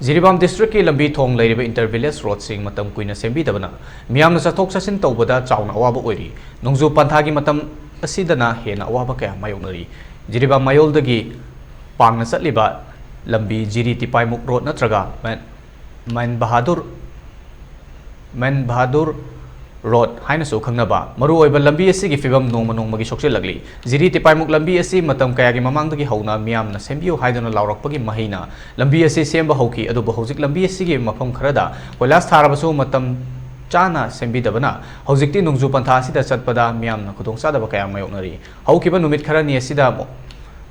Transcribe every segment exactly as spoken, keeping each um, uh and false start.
ꯖꯤꯔꯤꯕꯥꯝ ꯗꯤꯁꯇ꯭ꯔꯤꯛꯀꯤ ꯂꯝꯕꯤ ꯊꯣꯡ ꯂꯩꯔꯤꯕ ꯏꯟꯇꯔ ꯚꯤꯂꯦꯖ ꯔꯣꯗꯁꯤꯡ ꯃꯇꯝ ꯀꯨꯏꯅ ꯁꯦꯝꯕꯤꯗꯕꯅ ꯃꯤꯌꯥꯝꯅ ꯆꯠꯊꯣꯛ ꯆꯠꯁꯤꯟ ꯇꯧꯕꯗ ꯆꯥꯎꯅ ꯑꯋꯥꯕ ꯑꯣꯏꯔꯤ꯫ ꯅꯣꯡꯖꯨ ꯄꯟꯊꯥꯒꯤ ꯃꯇꯝ ꯑꯁꯤꯗꯅ ꯍꯦꯟꯅ ꯑꯋꯥꯕ ꯀꯌꯥ ꯃꯥꯌꯣꯛꯅꯔꯤ꯫ ꯖꯤꯔꯤꯕꯥꯝ ꯃꯌꯣꯜꯗꯒꯤ ꯄꯥꯡꯅ ꯆꯠꯂꯤꯕ ꯂꯝꯕꯤ ꯖꯤꯔꯤ ꯇꯤꯄꯥꯏꯃꯨꯛ ꯔꯣꯗ ꯅꯠꯇ꯭ꯔꯒ ꯃꯦꯟ, ꯃꯦꯟ ꯕꯍꯥꯗꯨꯔ, ꯃꯦꯟ ꯕꯍꯥꯗꯨꯔ ꯔꯣꯗ ꯍꯥꯏꯅꯁꯨ ꯈꯪꯅꯕ ꯃꯔꯨꯑꯣꯏꯕ ꯂꯝꯕꯤ ꯑꯁꯤꯒꯤ ꯐꯤꯕꯝ ꯅꯣꯡꯃ ꯅꯣꯡꯃꯒꯤ ꯁꯣꯛꯆꯤꯜꯂꯛꯂꯤ꯫ ꯖꯤꯔꯤ ꯇꯤꯄꯥꯏꯃꯨꯛ ꯂꯝꯕꯤ ꯑꯁꯤ ꯃꯇꯝ ꯀꯌꯥꯒꯤ ꯃꯃꯥꯡꯗꯒꯤ ꯍꯧꯅ ꯃꯤꯌꯥꯝꯅ ꯁꯦꯝꯕꯤꯌꯨ ꯍꯥꯏꯗꯨꯅ ꯂꯥꯎꯔꯛꯄꯒꯤ ꯃꯍꯩꯅ ꯂꯝꯕꯤ ꯑꯁꯤ ꯁꯦꯝꯕ ꯍꯧꯈꯤ, ꯑꯗꯨꯕꯨ ꯍꯧꯖꯤꯛ ꯂꯝꯕꯤ ꯑꯁꯤꯒꯤ ꯃꯐꯝ ꯈꯔꯗ ꯀꯣꯏꯂꯥꯁ ꯊꯥꯔꯕꯁꯨ ꯃꯇꯝ ꯆꯥꯅ ꯁꯦꯝꯕꯤꯗꯕꯅ ꯍꯧꯖꯤꯛꯇꯤ ꯅꯣꯡꯖꯨ ꯄꯟꯊꯥ ꯑꯁꯤꯗ ꯆꯠꯄꯗ ꯃꯤꯌꯥꯝꯅ ꯈꯨꯗꯣꯡꯆꯥꯗꯕ ꯀꯌꯥ ꯃꯥꯌꯣꯛꯅꯔꯤ꯫ ꯍꯧꯈꯤꯕ ꯅꯨꯃꯤꯠ ꯈꯔꯅꯤ ꯑꯁꯤꯗ ꯃꯣ-,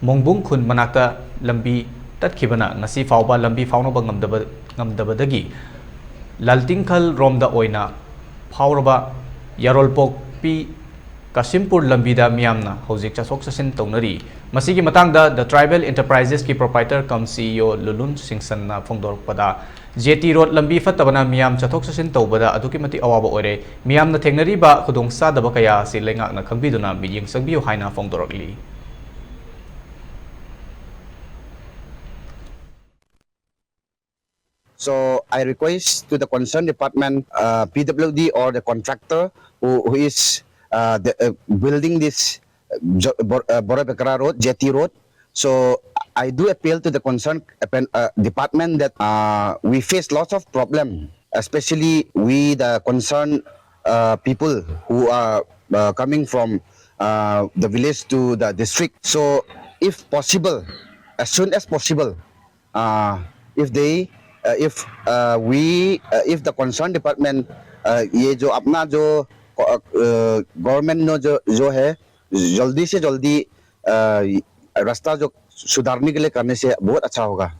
ꯃꯣꯡꯕꯨꯡ ꯈꯨꯟ ꯃꯅꯥꯛꯇ ꯂꯝꯕꯤ ꯇꯠꯈꯤꯕꯅ ꯉꯁꯤ ꯐꯥꯎꯕ ꯂꯝꯕꯤ ꯐꯥꯎꯅꯕ ꯉꯝꯗꯕ, ꯉꯝꯗꯕꯗꯒꯤ ꯂꯥꯜꯇꯤꯡꯈꯜ ꯔꯣꯝꯗ ꯑꯣꯏꯅ ꯐꯥꯎꯔꯕ ꯌꯥꯔꯣꯜꯄꯣꯛꯄꯤ ꯀꯥꯁꯤꯝꯄꯨꯔ ꯂꯝꯕꯤꯗ ꯃꯤꯌꯥꯝꯅ ꯍꯧꯖꯤꯛ ꯆꯠꯊꯣꯛ ꯆꯠꯁꯤꯟ ꯇꯧꯅꯔꯤ꯫ ꯃꯁꯤꯒꯤ ꯃꯇꯥꯡꯗ The Tribal Enterprises ꯀꯤ proprietor cum CEO ꯂꯨꯂꯨꯟ ꯁꯤꯡꯁꯟꯅ ꯐꯣꯡꯗꯣꯔꯛꯄꯗ, ꯖꯦꯇꯤ ꯔꯣꯗ ꯂꯝꯕꯤ ꯐꯠꯇꯕꯅ ꯃꯤꯌꯥꯝ ꯆꯠꯊꯣꯛ ꯆꯠꯁꯤꯟ ꯇꯧꯕꯗ ꯑꯗꯨꯛꯀꯤ ꯃꯇꯤꯛ ꯑꯋꯥꯕ ꯑꯣꯏꯔꯦ꯫ ꯃꯤꯌꯥꯝꯅ ꯊꯦꯡꯅꯔꯤꯕ ꯈꯨꯗꯣꯡꯆꯥꯗꯕ ꯀꯌꯥ ꯑꯁꯤ ꯂꯩꯉꯥꯛꯅ ꯈꯪꯕꯤꯗꯨꯅ ꯃꯤꯠꯌꯦꯡ ꯆꯪꯕꯤꯌꯨ ꯍꯥꯏꯅ ꯐꯣꯡꯗꯣꯔꯛꯂꯤ꯫ So I request to the concerned department, uh, P W D or the contractor who, who is uh, the, uh, building this uh, Jo- Bor- uh, Borobekra Road, Jetty Road. So I do appeal to the concerned uh, department that uh, we face lots of problem, especially we the concerned uh, people who are uh, coming from uh, the village to the district. So if possible, as soon as possible, uh, if they uh, if uh, we uh, if the concerned department uh, ये जो अपना जो government ने जो जो है जल्दी से जल्दी uh, रास्ता जो सुधारने के लिए करने से बहुत अच्छा होगा।